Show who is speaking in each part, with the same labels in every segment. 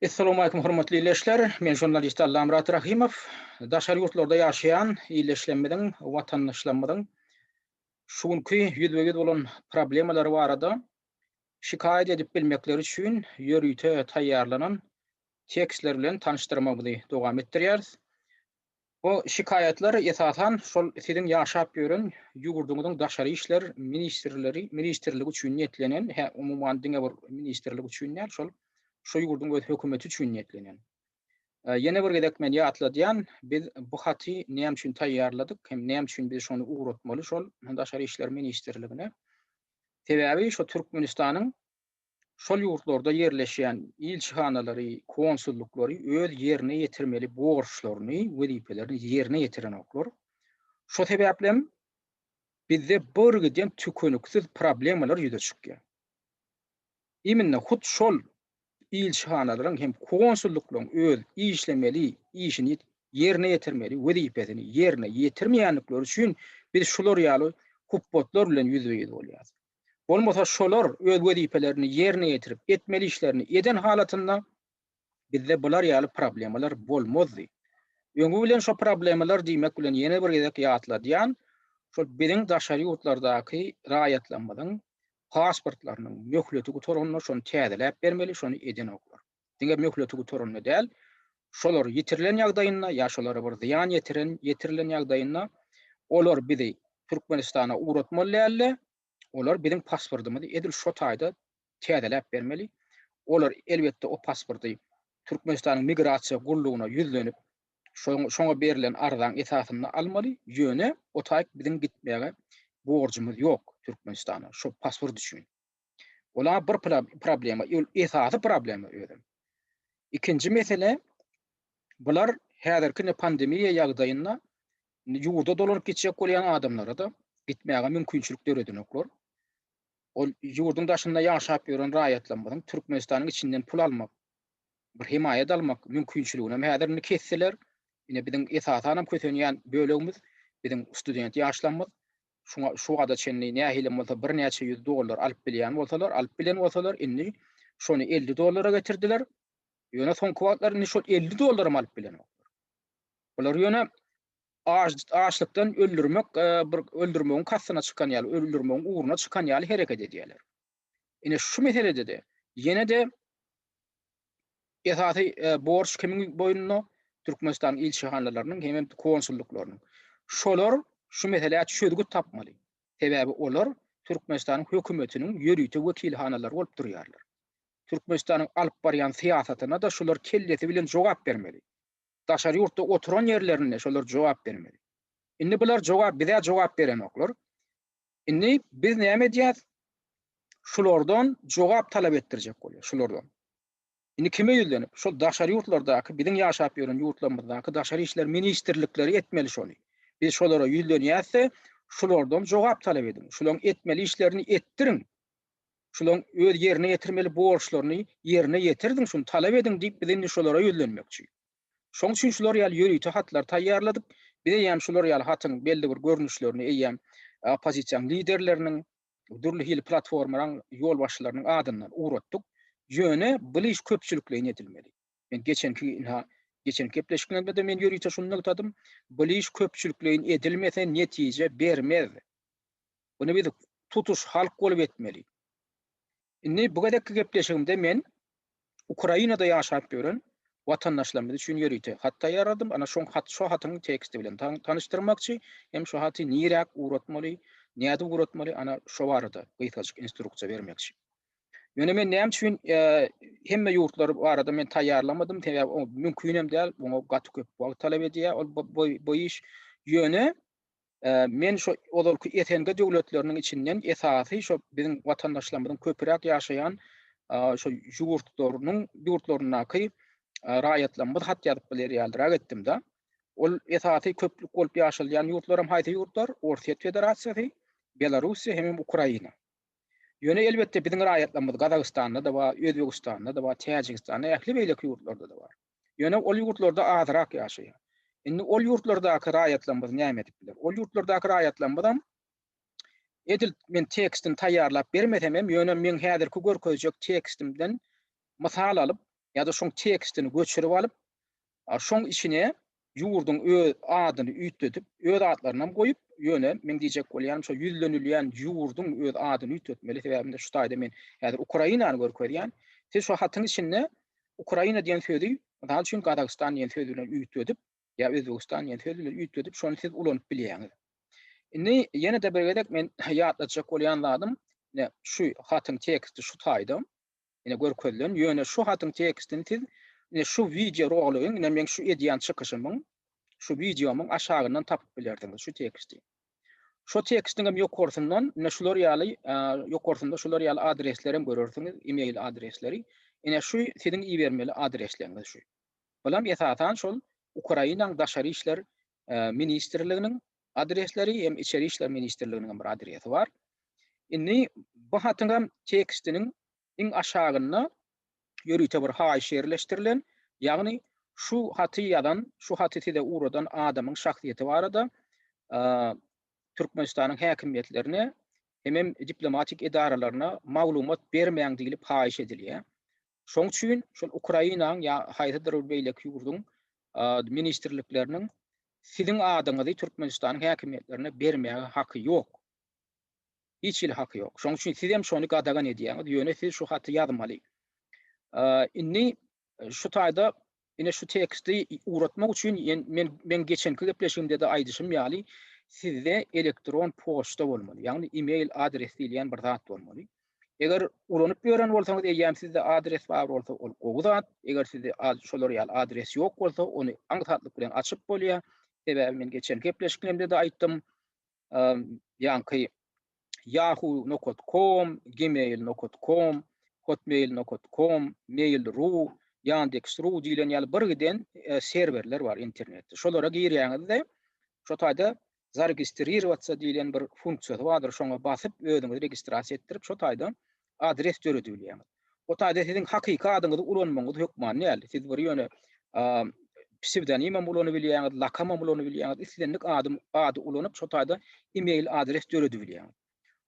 Speaker 1: Essalawmalikum hormatly ildeşler! Men žurnalist Allamyrat Rahymow. Daşary ýurtlarda ýaşaýan ildeşlerimiziň, watandaşlarymyzyň şu günki ýüzbe-ýüz bolan problemalary barada şikaýat edip bilmekleri üçin ýörite taýýarlanan tekstler bilen tanyşdyrmagymyzy dowam etdirýäris. Bu şikaýatlar esasan şol siziň ýaşap ýören ýurduňyzyň daşary işler ministrleri ministrligi üçin niýetlenen, hä umuman diňe bir ministrlik üçin däl, şol şo ýurduň öz hökümeti üçin niýetlenen. Ýene bir gezek men ýatladýan, biz bu haty näme üçin taýýarladyk hem näme üçin biz şony ugratmaly şol daşary işler ministrligine. Sebäbi şo Türkmenistanyň şol ýurtlarda ýerleşýän ilçihanalary, konsullyklary öz ýerine ýetirmeli borçlaryny, wezipelerini ýerine ýetirenoklar. Şo sebäplem bizde birgiden tükeniksiz problemalar ýüze çykýar. Imенно hut şol ilçihanalaryň hem konsullyklaryň öz işlemeli işini ýerine ýetirmeli wezipesini ýerine ýetirmeýändikleri üçin biz şular ýaly hupbatlar bilen ýüzbe-ýüz bolýarys. Bolmasa şolar öz wezipelerini ýerine ýetirip, etmeli işlerini eden halatynda bizde bular ýaly problemalar bolmazdy. Öňi bilen şo problemalar diýmek bilen ýene bir gezek ýatladýan, şol biziň daşary ýurtlardaky raýatlarymyzyň pasportlarynyň möhleti gutaranda şony täzeläp bermeli, şony edenoklar. Diňe möhleti gutaranda däl, şolar ýitirilen ýagdaýynda ýa şolara bir zyýan ýetiren ýetirilen ýagdaýynda olar bizi Türkmenistana ugratmaly däldi. Olar biziň pasportymyzy edil şo taýda täzeläp bermeli. Olar elbetde o pasporty Türkmenistanyň migrasiýa gullugyna ýüzlenip, şoňa berlen arzaň esasynda almaly. Ýöne o taýyk biziň gitmäge borjumyz ýok Türkmenistana şo pasport üçin. Ola bir problema, ol esasy problema özem. Ikinji mesele, bular häzirki ine pandemiýa ýagdaýynda ýurda dolanyp gitjek bolýan adamlara-da gitmäge mümkinçilik döredenoklar. Ol ýurduň daşynda ýaşap ýören raýatlarymyzyň Türkmenistanyň içinden pul almak, bir hemaýat almak mümkinçiliginem häzir indi kesdiler. Ine biziň esasanam kösenýän bölegimiz biziň student ýaşlarymyz. Şuňa şu wagta çenli nähilem bolsa birnäçe ýüz dollar alyp bilýän bolsalar, alyp bilen bolsalar, indi şony 50 dollara getirdiler. Ýöne soňky wagtlar indi şol 50 dollaram alyp bilenoklar. Bular ýöne açlykdan öldürmek, e, bir öldürmegiň kastyna çykan ýaly, öldürmegiň ugruna çykan ýaly hereket edýärler. Ine şu meselede-de ýene-de Esasy borç kimiň boýnunda? Türkmenistanyň ilçihanalarynyň hemem konsullyklarynyň. Şolar şu meselä çözgüt tapmaly. Sebäbi olar Türkmenistanyň hökümetiniň ýörite wekilhanalary bolup durýarlar. Türkmenistanyň alyp barýan syýasatyna-da şular kellesi bilen jogap bermeli. Daşary ýurtda oturan ýerlerinde şolar jogap bermeli. Indi bular jogap bize jogap berenoklar. Indi biz näme edýäs? Şulardan jogap talap etdirjek bolýar, şulardan. Indi kime ýüzlenip? Şol daşary ýurtlardaky, biziň ýaşap ýören ýurtlarymyzdaky daşary işler ministrlikleri etmeli şony. Biz şolara ýüzlenýäs-de, şulardan jogap talap ediň. Şularyň etmeli işlerini etdiriň. Şularyň öz ýerine ýetirmeli borçlaryny ýerine ýetirdiň, şuny talap ediň diýip biz indi şolara ýüzlenmekçi. Şoň üçin şular ýaly ýörite hatlar taýýarladyk. Biz eýýäm şular ýaly hatyň belli bir görnüşlerini eýýäm oppozisiýanyň liderleriniň, dürli hili platformalaryň ýolbaşçylarynyň adyndan ugratdyk. Ýöne bul iş köpçülikleýin edilmeli. Men geçenki ynha geçen gepleşiklerimde-de men ýörite şuny nygtadym. Bul iş köpçülikleýin edilmese netije bermez. Muny biz tutuş halk bolup etmeli. Indi bu gezekki gepleşigimde men Ukrainada ýaşap ýören watandaşlarymyz üçin ýörite hat taýýarladym. Ana şoň hat şo hatyň teksti bilen tanyşdyrmakçy. Hem şo haty niräk ugratmaly, nädip ugratmaly, ana şo barada gysgajyk instruksiýa bermekçi. Ýöne men näme üçin hemme ýurtlar barada men taýýarlamadym, sebäbi o mümkin hem däl, oňa gaty köp wagt talap edýär ol bu iş. Ýöne Men şo ozalky SNG döwletleriniň içinden esasy şo biziň watandaşlarymyzyň köpüräk ýaşaýan şo ýurtlarynyň ýurtlaryndaky raýatlarymyz hat ýazyp biler ýalyrak etdim-de. Ol esasy köplük bolup ýaşalýan ýurtlaram haýsy ýurtlar? Orsýet Federasiýasy, Belarussiýa hemem Ukraina. Ýöne elbetde biziň raýatlarymyz Gazagystanda-da bar, Özbegistanda-da bar, Täjigistanda, ähli beýleki ýurtlarda-da bar. Ýöne ol ýurtlarda azrak ýaşaýar. Indi ol ýurtlardaky raýatlarymyz näme edip biler? Ol ýurtlardaky raýatlarymyzam edil men tekstini taýýarlap bermesem hem, ýöne meň häzirki görkezjek tekstimden mysal alyp, Ýa-da şoň tekstini göçürip alyp, şoň içine ýurduň öz adyny üýtgedip, öz atlarynam goýup, ýöne meň diýjek bolýanym şo ýüzlenilýän ýurduň öz adyny üýtgetmeli, sebäbi indi şu taýda men häzir Ukrainany görkezýän. Siz şo hatyň içinde Ukraina diýen sözi, mysal üçin, Gazagystan diýen söz bilen üýtgedip, ýa Özbegistan diýen söz bilen üýtgedip, şony siz ulanyp bilýäňiz. Indi ýene-de bir gezek men ýatlatjak bolýan zadym, ine şu hatyň teksti şu taýda. Ine görkezilen, ýöne şu hatyň tekstini siz ine şu wideo roligiň, ine meň şu edýän çykyşymyň, şu wideomyň aşagyndan tapyp bilersiňiz şu teksti. Şu tekstiň hem ýokarsyndan ine şular ýaly, ýokarsynda şular ýaly adresleri hem görersiňiz, e-mail adresleri. Ine şu siziň ibermeli adresleriňiz şu. Bulam esasan şol Ukrainaň daşary işler ministrliginiň adresleri hem içeri işler ministrliginiň hem bir adresi bar. Indi bu hatyň hem tekstiniň iň aşagynda ýörite bir haýyş ýerleşdirilen, ýagny şu haty ýazan, şu haty size ugradan adamyň şahsyýeti barada Türkmenistanyň häkimiýetlerine hemem diplomatik edaralaryna maglumat bermäň diýlip haýyş edilýär. Şoň üçin şol Ukrainaň ýa haýsydyr bir beýleki ýurduň ministrlikleriniň siziň adyňyzy Türkmenistanyň häkimiýetlerine bermäge haky ýok. Hiç hili haky ýok. Şoň üçin sizem şony gadagan edýäňiz, ýöne siz şu haty ýazmaly. Indi şu taýda ine şu teksti ugratmak üçin men men geçenki gepleşigimde-de aýdyşym ýaly sizde elektron poçta bolmaly, ýagny e-mail adres diýilýän bir zat bolmaly. Eger ulanyp ýören bolsaňyz eýýäm sizde adres bar bolsa ol gowy zat. Eger sizde şolar ýaly adres ýok bolsa ony aňsatlyk bilen açyp bolýar. Sebäbi men geçen gepleşiklerimde-de aýtdym. Ýaňky yahoo nokat com, gmail nokat com, hotmail nokat com, mail ru, yandex ru diýlen ýaly bir giden serwerler bar internetde. Şolara girýäňiz-de, şo taýda zaregistrirowatsa diýlen bir funksiýasy bardyr, şoňa basyp özüňizi registrasiýa etdirip, şo taýda adres döredip bilýäňiz. O taýda siziň hakyky adyňyzy ulanmagyňyz hökman däl. Siz bir ýöne psewdonimem ulanyp bilýäňiz, lakamam ulanyp bilýäňiz, islendik adym ady ulanyp şo taýda e-mail adres döredip bilýäňiz.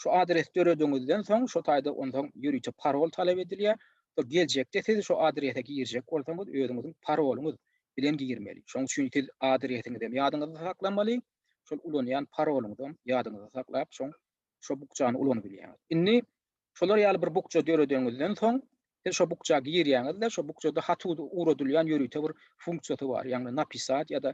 Speaker 1: Şu adres dörediňizden soň şo taýda onsoň ýörite parol talap edilýär. Şo geljekde siz şo adrese girjek bolsaňyz özüňiziň parolyňyz bilen girmeli. Şoň üçin siz adresiňizem ýadyňyzda saklamaly, şol ulanýan parolyňyzam ýadyňyzda saklap soň şo bukjany ulanyp bilýäňiz. Indi şolar ýaly bir bukja döredeňizden soň siz şo bukja girýäňiz-de, şo bukjada hat ugradylýan ýörite bir funksiýasy bar, ýagny napisat ýa-da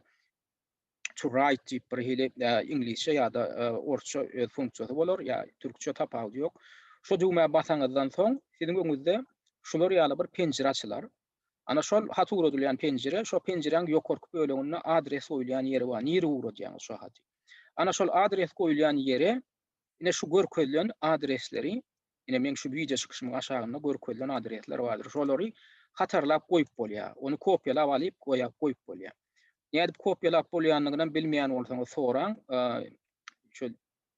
Speaker 1: to write diýip bir hili iňlisçe ýa-da orsça öz funksiýasy bolar, ýa türkçe tapawudy ýok. Şo düwmä basaňyzdan soň siziň öňüňizde şular ýaly bir penjire açylar. Ana şol hat ugradylýan penjire, şo penjiräň ýokarky böleginde adres goýulýan ýeri bar, nirä ugradýaňyz şo haty. Ana şol adres goýulýan ýere ine şu görkezilen adresleri, ine meň şu wideo çykyşymyň aşagynda görkezilen adresler bardyr. Şolary hatarlap goýup bolýar. Ony kopiýalap alyp goýap goýup bolýar. Nädip kopiýalap bolýanlygynam bilmeýän bolsaňyz soraň. Şol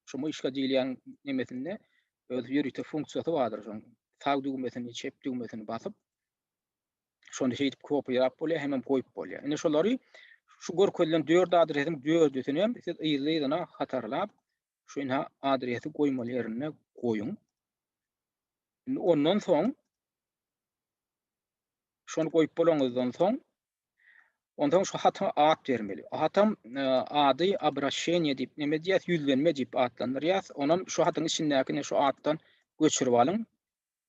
Speaker 1: şu myşka diýilýän nemesinde öz ýörite funksiýasy bardyr şoň. Sag düwmesini, çep düwmesini basyp şony şeýdip kopiýalap bolýar, hemem goýup bolýar. Ine şolary şu görkezilen 4 adresiň dördüsini hem siz yzly-yzyna hatarlap şu ine adresi goýmaly ýerinde goýuň. Indi ondan soň şony goýup bolanyňyzdan soň onsoň şu hata at bermeli. Hatam e, ady obraşeniýe diýip neme diýýäs, ýüzlenme diýip atlandyrýas. Onam şu hatyň içindäki şu atdan göçürip alyň.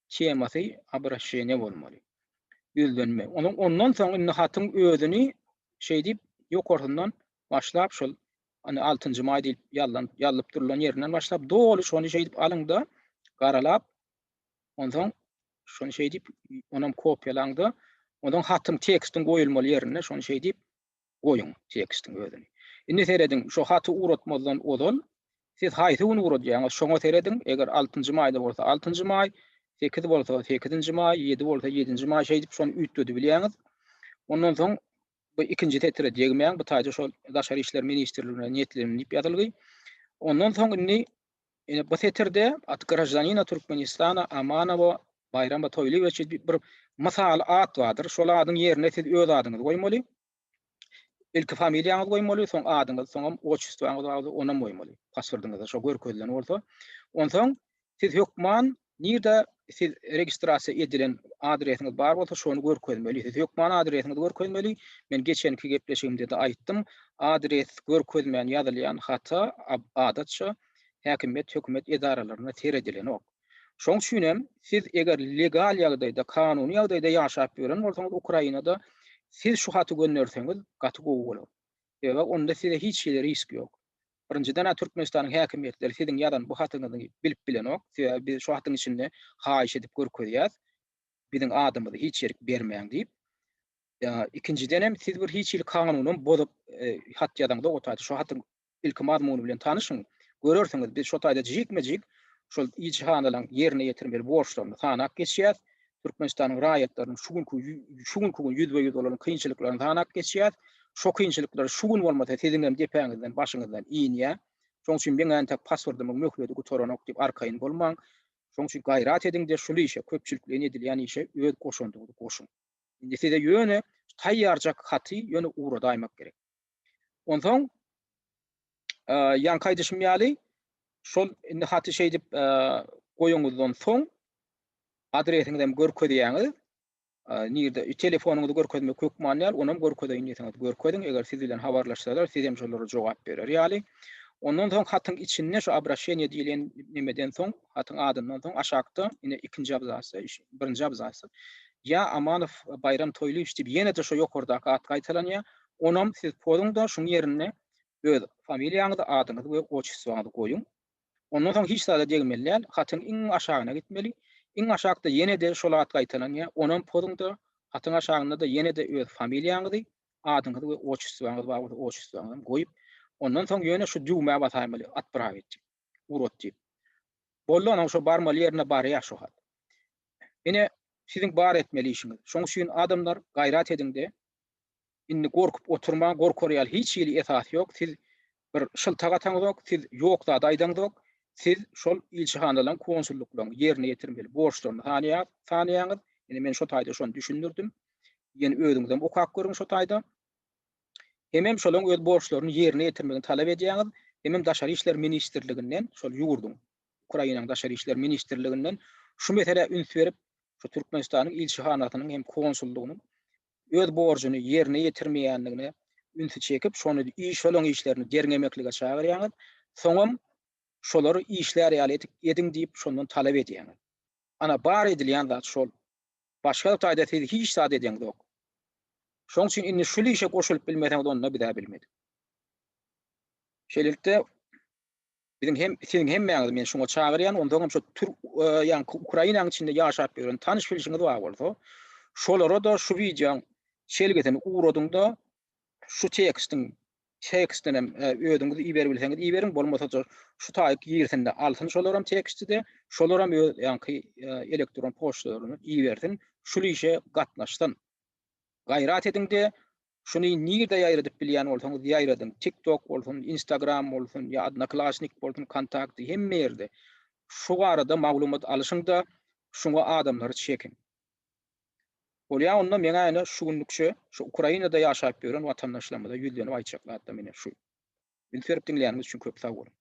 Speaker 1: Temasy obraşeniýe bolmaly. Ýüzlenme. Onuň ondan soň indi hatyň özüni şeý diýip ýokarsyndan başlap şol hani 6-njy maý diýip ýazlan ýazylyp durulan ýerinden başlap doly şony şeýdip alyňda garalap onsoň şony şeýdip onam kopiýalaňda onsoň hatyň tekstiň goýulmaly ýerinde şony şeýdip goýuň tekstiň özüni. Indi serediň şo haty ugratmazdan ozal siz haýsy gün ugradýaňyz şoňa serediň eger 6-njy maýda bolsa 6-njy maý 8 bolsa 8-nji maý 7 bolsa 7-nji maý şeýdip şony üýtgedip bilýäňiz. Ondan soň Bu ikinji setire degmäň, bu taýda şol Daşary işler ministrligine niýetlenildi diýip ýazylgy. Ondan soň indi ine bu setirde at graždanina Türkmenistana Amanowa Baýrama Toýlyýewiç diýip bir mysal at bardyr. Şol adyň ýerine siz öz adyňyzy goýmaly. Ilki familiýaňyzy goýmaly, soň adyňyzy, soňam otçestwaňyz bar bolsa onam goýmaly. Pasportyňyzda şo görkezilen bolsa. Onsoň siz hökman nirde siz registrasiýa edilen adresiňiz bar bolsa şony görkezmeli. Siz hökman adresiňizi görkezmeli. Men geçenki gepleşigimde-de aýtdym. Adres görkezmän ýazylýan hata adatça häkimiýet, hökümet edaralarynda seredilenok. Şoň üçin hem siz eger legal ýagdaýda, kanuny ýagdaýda ýaşap ýören bolsaňyz Ukrainada siz şu haty gönderseňiz gaty gowy bolar. Sebäbi onda size hiç hili risk ýok. Birinjiden-ä Türkmenistanyň häkimiýetleri siziň ýazan bu hatyňyzy bilip bilenok. Sebäbi biz şu hatyň içinde haýyş edip görkezýäs, biziň adymyzy hiç ýerik bermäň diýip. Ikinjidenem siz bir hiç hili kanunam bozup hat ýazaňzok o taýda. Şu hatyň ilki mazmuny bilen tanyşyň. Görersiňiz, biz şo taýda jikme-jik şol ilçihanalaryň ýerine ýetirmeli borçlaryny sanap geçýäs. Türkmenistanyň raýatlarynyň şu günki şu günki gün ýüzbe-ýüz bolan kynçylyklaryny sanap geçýäs. Şo kynçylyklar şu gün bolmasa siziňem depäňizden, başyňyzdan inýär. Şoň üçin meň entek pasportymyň möhledi gutaranok diýip arkaýyn bolmaň. Şoň üçin gaýrat ediň-de şul işe, köpçülikleýin edilýän işe öz goşandyňyzy goşuň. Indi size ýöne taýýarjak haty ýöne ugradaýmak gerek. Onsoň ýaňky aýdyşym ýaly, şol indi haty şeýdip goýaňyzdan soň adresiňizi hem görkezýäňiz. Nirde telefonyňyzy görkezmek hökman däl, onam görkezeýin diýseňiz görkeziň, eger siz bilen habarlaşsalar, siz hem şolara jogap berer ýaly. Ondan soň hatyň içinde şu obraşeniýe diýlen nemeden soň, hatyň adyndan soň aşakda ine ikinji abzasda, birinji abzasda Ýa Amanow Baýram Toýlyýewiç diýip ýene-de şo ýokardaky at gaýtalanýar. Onam siz pozuň-da şuň ýerine öz familiýaňyzy, adyňyzy we otçestwoňyzy goýuň. Ondan soň hiç zada degmeli däl, hatyň iň aşagyna gitmeli. Iň aşakda ýene-de şol at gaýtalanýar. Onam pozuň-da, hatyň aşagynda-da ýene-de öz familiýaňyzy, adyňyzy we otçestwoňyz bar bolsa otçestwoňyzam goýup, ondan soň ýöne şu düwmä basaýmaly, otprawit diýip, ugrat diýip. Boldy, onuň şo barmaly ýerine barýar şo hat. Ine, siziň bar etmeli işiňiz. Şoň üçin adamlar gaýrat ediň-de, Indi gorkup oturmaň, gorkar ýaly hiç hili esas ýok, siz bir şyltak ataňyzok, siz ýok zady aýdaňyzok, siz şol ilçihanalaryň, konsullyklaryň ýerine ýetirmeli borçlaryny sanaýaňyz, ine men şo taýda şony düşündirdim, ýene özüňizem okap görüň şo taýda. Hemem şolaryň öz borçlaryny ýerine ýetirmegini talap edýäňiz, hemem Daşary işler ministrliginden, şol ýurduň, Ukrainanyň Daşary işler ministrliginden şu meselä üns berip, şu Türkmenistanyň ilçihanasynyň hem konsullygynyň öz borjuny ýerine ýetirmeýändigine ünsi çekip, şony iş şolaň işlerini derňemeklige çagyrýaňyz, soňam şolary işlär ýaly edip ediň diýip şondan talap edýäňiz. Ana bar edilýän zat şol. Başga taýda siz hiç zat edeňzok. Şoň üçin indi şul işe goşulyp bilmeseňiz onda bizä bilmedik. Şeýlelikde Biziň hem siziň hemmäňizi men şuňa çagyrýan, onsoňam şu Türk ýaňky Ukrainanyň içinde ýaşap ýören tanyş bilşiňiz bar bolsa, şolara-da şu wideoň şelgesini ugradyňda şu tekstiň tekstinem özüňiz iberibilseňiz iberiň, bolmasa-da şu taýyk girsin-de alsyn şolaram teksti-de, şolaram öz ýaňky elektron poçtalaryna ibersin, şul işe gatnaşsyn. Gaýrat ediň-de, Şuny nirde ýaýradyp bilýän bolsaňyz ýaýradyň. TikTok bolsun, Instagram bolsun, ýa Odnoklassnik bolsun, Kontakty hemme ýerde. Şu barada maglumat alyşyňda şuňa adamlary çekiň. Bolýa onda meňä ine şu günlükçe şu Ukrainada ýaşap ýören watandaşlarymyza ýüzlenip aýtjak zatlarym ine şu. Üns berip diňleýäniňiz üçin köp sag boluň.